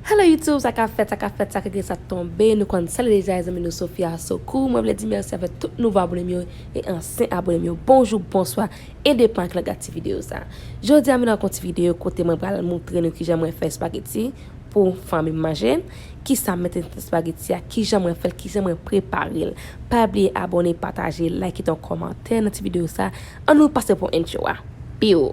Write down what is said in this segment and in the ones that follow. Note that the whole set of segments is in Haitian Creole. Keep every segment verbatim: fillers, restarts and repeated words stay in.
Hello YouTube, sa k ap fèt, sa k ap fèt, sa k ap fèt, sa k ap tonbe. Nou konn sa l ye deja, zanmi nou Sofia Sokou. Mwen vle di mèsi avèk tout nouvo abone m yo e ansyen abone m yo. Bonjou, bonswa, e depan ak lè w gade ti videyo sa. Jodi a, m vin ak yon ti videyo kote mwen pral montre nou kijan mwen fè espageti pou fanmi m manje, kisa m mete nan espageti a, kijan mwen fè l, kijan mwen prepare l. Pa bliye abone, pataje, like, kite yon kòmantè nan ti videyo sa. Ann nou pase pou entwo a. Piw!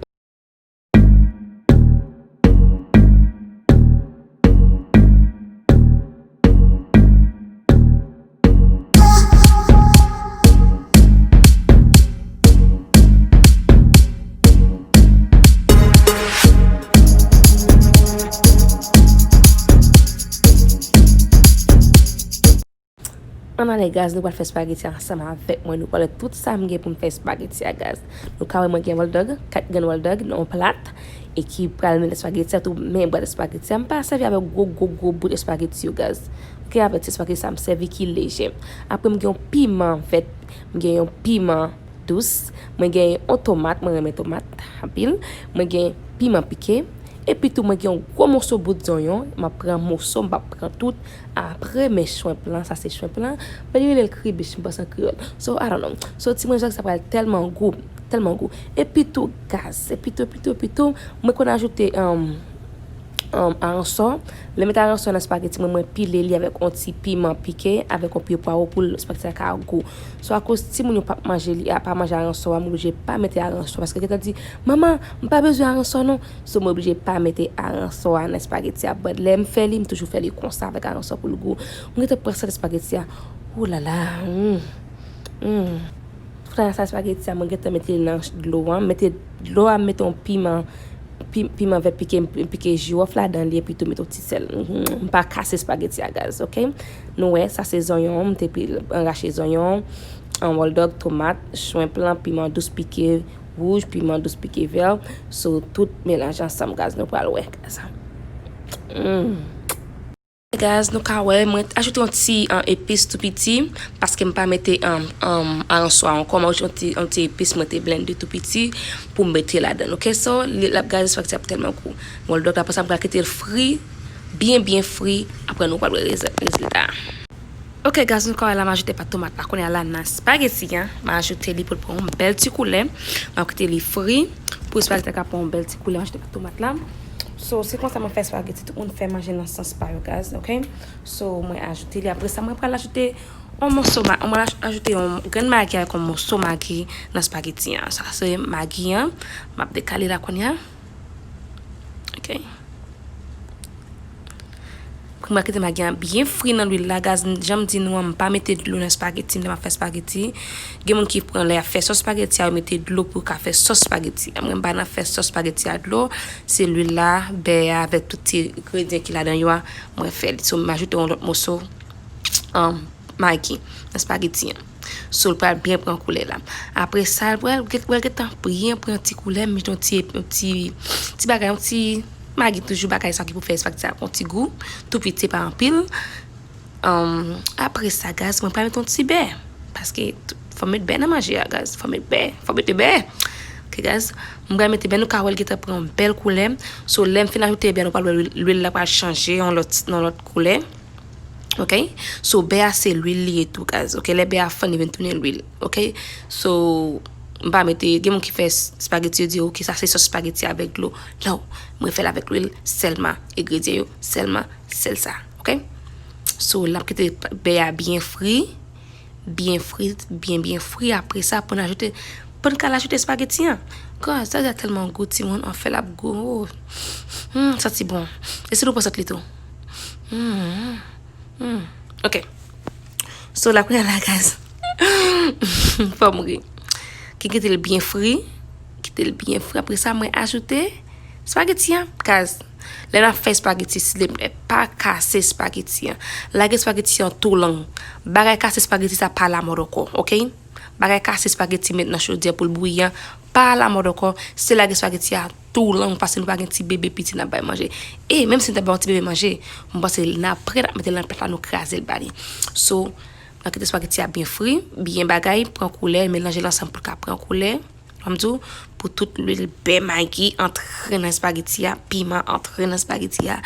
Ann ale, guys, nou pral fè espageti ansanm avèk mwen. Nou pral wè tout sa m gen pou m fè espageti a, guys. Nou ka wè mwen gen hotdog, kat grenn hotdog nan yon plat, e ki pral mennen espageti a tou, men brèd espageti a. M pa sèvi avèk gwo, gwo, gwo bout espageti yo, guys. Ok, avèk ti espageti sa, m sèvi ki leje. Apre, m gen yon piman vèt, m gen yon piman dous. Mwen gen yon tomat, mwen renmen tomat anpil. Mwen gen piman pike. Epi tou, mwen gen yon gwo moso bout zonyon. M ap pran moso, m p ap pran tout. Apre, men shrimp lan, sa se shrimp lan. Men li rele l kribish, m panse an kreyòl. So, I don't know. So, ti manzè sa pral tèlman gou, tèlman gou. Epi tou, guys, epi tou, epi tou, epi tou, mwen konn ajoute, um, um, aransò. Lè m mete aransò nan espageti mwen, mwen pile li avèk yon ti piman pike, avèk yon pye pwawo pou l, espageti a ka gou. So, akoz timoun yo p ap manje li, a pa manje aransò a, m oblije pa mete aransò. Paske yo gentan di, "Manman, m pa bezwen aransò non." So, mwen oblije pa mete aransò a nan espageti a. But lè m fè li, m toujou fè li konsa avèk aransò pou l gou. Mwen gentan pran sant espageti a. Ou la la. Mm. Mm. Fè sa espageti a, mwen gentan mete li nan dlo a. Mete dlo a, mete yon piman, pi-, piman vèt pike, m pike jiwòf ladan li, epi tou mete yon ti sèl. Mhm. M pa kase espageti a, guys, ok? Nou wè, sa se zonyon, m te pi-, anrache zonyon, an hotdog, tomat, shrimp lan, piman dous pike wouj, piman dous pike vè. So, tout melanje ansanm, guys, nou pral wè, guys. Mm. Guys, nou ka wè, mwen ajoute yon ti, an, epis tou piti, paske m pa mete, an, an, aransò a ankò. Mwen ajoute yon ti, yon ti epis, mwen te blende tou piti pou m mete ladan. Ok, so, li, l ap gaze espageti ap tèlman gou. Bon, donk, apre sa, m pral kite l fri, byen, byen fri. Apre, nou pral wè reza-, rezilta a. Ok, guys, nou ka wè la, m ajoute pat tomat la. Kounye a la, nan espageti an, m ajoute li pou l pran yon bèl ti koulè. M ap kite li fri. Pou espageti la ka pran yon bèl ti koulè, m ajoute pat tomat la. So, se konsa mwen fè espageti, tout moun fè manje nan sans pa yo, guys, ok? So, mwen ajoute li. Apre sa, mwen pral ajoute yon moso ma-, mwen aj-, ajoute yon grenn magi avèk yon moso magi nan espageti an. Sa se magi an. M ap dekale la kounye a. Ok. Mwen kite magi an byen fri nan lwil la, guys. Jan m di nou an, m pa mete dlo nan espageti m lè m ap fè espageti. Gen moun ki pran lè y ap fè sòs espageti a, yo mete dlo pou yo ka fè sòs espageti a. Mwen, m pa nan fè sòs espageti a dlo. Se lwil la, bè a, avèk tout ti engredyan ki ladan yo a, mwen fè li. So, m ajoute yon lòt moso, um, magi nan espageti an. So, l pral byen pran koulè la. Apre sa, l pral, l pral gentan byen pran ti koulè, m mete yon ti, yon ti, ti bagay, yon ti magi toujou, bagay sa ki pou fè espageti a pran yon ti gou. Tou piti, pa anpil. Um, apre sa, guys, mwen pral mete yon ti bè. Paske t-, fò met bè nan manje a, guys. Fò met bè. Fò mete bè. Ok, guys. Mwen pral mete bè, nou ka wè l gentan pran yon bèl koulè. So, lè m fin ajoute bè, nou pral wè lwil, lwil la pral chanje yon lòt, yon lòt koulè. Ok? So, bè a se lwil li ye tou, guys. Ok? Lè bè a fann, li vin tounen lwil. Ok? So, m pa mete, gen moun ki fè s-, espageti, yo di, "Ok, sa se sòs espageti avèk dlo." Non, mwen fè l avèk lwil sèlman, engredyan yo sèlman, sèl sa. Ok? So, l ap kite bè a byen fri, byen fri, byen, byen fri. Apre sa, pou n ajoute, pou n ka ajoute espageti an. Gad, sa, sa tèlman gou, timoun, an fè l ap gou. Hmm, santi bon. E si nou pran sant li tou? Hmm. Hmm. Ok. So, la, kounye a la, guys. Fò m ri. Ki kite l byen fri. Kite l byen fri. Apre sa, mwen ajoute espageti an. Guys, lè n ap fè espageti, silvouplè, pa kase espageti an. Lage espageti an tou long. Bagay kase espageti sa pa lamòd ankò, ok? Bagay kase espageti met nan chodyè pou l bouyi an, pa lamòd ankò. Se lage espageti a tou long, paske nou pa gen ti bebe piti n ap bay manje. E menm si n ta bay yon ti bebe manje, m panse n apre n ap mete l nan plat la, nou kraze l ba li. So, n ap kite espageti a byen fri, byen bagay, pran koulè, melanje l ansanm pou l ka pran koulè. Fò m di w, pou tout lwil bè magi antre nan espageti a, piman antre nan espageti a.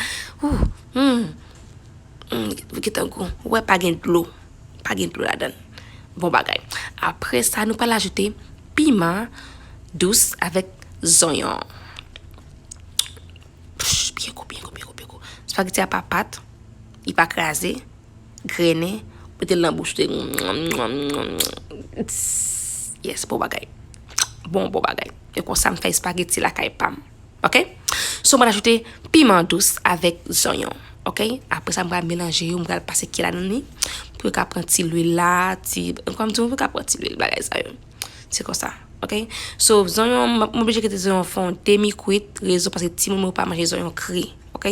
Ou, Hmm. Hmm, li gentan gou. Ou wè, pa gen dlo. Pa gen dlo ladan l. Bon bagay. Apre sa, nou pral ajoute piman dous avèk zonyon. Psh, byen gou, byen gou, byen gou, byen gou. Spaghetti a pa pat, li pa kraze, grennen, mete l nan bouch ou. Yes, bon bagay. Bon, bon bagay. E konsa m fè spaghetti lakay pa m. Ok? So, mwen ajoute piman dous avèk zonyon. Ok? Apre sa, mwen pral melanje yo, mwen pral pase kiyè ladan li. Pou yo ka pran ti lwil la, ti, kòm di, mwen ka pran ti lwil, bagay sa yo. Se konsa. Ok? So, zonyon, m, mwen oblije kite zonyon fè yon demi kwit, rezon paske timoun mwen yo pa manje zonyon kri. Ok?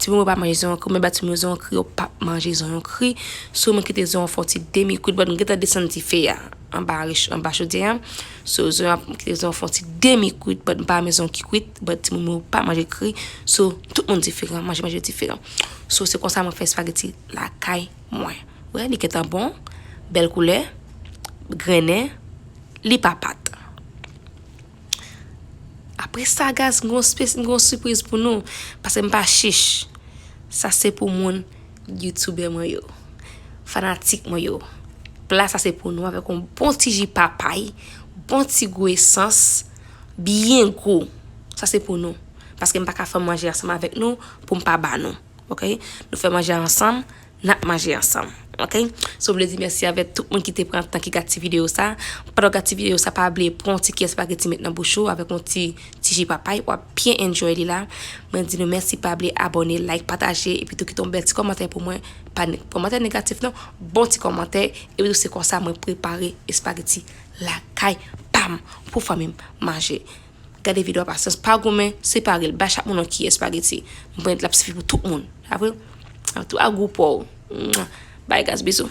Timoun mwen yo pa manje zonyon kri, mwen ba timoun yo zonyon kri, yo pa manje zonyon kri. So, mwen kite zonyon fè yon ti demi kwit, but mwen gentan desann dife a anba rech-, anba chodyè a. So, zonyon ap kite zonyon fè yon ti demi kwit, but m pa renmen zonyon ki kwit, but timoun yo pa manje kri. So, tout moun diferan, manje, manje diferan. So, se konsa mwen fè espageti lakay mwen. Wè, li gentan bon, bèl koulè, grennen, li pa pat. Apre sa, guys, m gon spes-, m gon sipriz pou nou, paske m pa chich. Sa se pou moun, youtubè mwen yo, fanatik mwen yo. Pla sa se pou nou avèk yon bon ti ji papay, bon ti gou esans, byen gou. Sa se pou nou. Paske m pa ka fè manje ansanm avèk nou pou m pa ba nou. Ok? Nou fè manje ansanm, n ap manje ansanm. Ok? So, m vle di mèsi avèk tout moun ki te pran tan ki gad ti videyo sa. Pandan w gad ti videyo sa, pa bliye pran yon ti kiyè espageti met nan bouch ou avèk yon ti, ti ji papay, w ap byen enjoy li la. Mwen di nou mèsi, pa bliye abòne, like, pataje, epi tou kite yon bèl ti kòmantè pou mwen. Pa ne-, kòmantè negatif non, bon ti kòmantè, epi tou se konsa mwen prepare espageti lakay pa m pou fanmi m manje. Gade videyo a pasyans, pa goumen, separe l, bay chak moun yon kiyè espageti. Mwen l ap sifi pou tout moun. Apre, tou a gou pa w. Bye guys, bizou.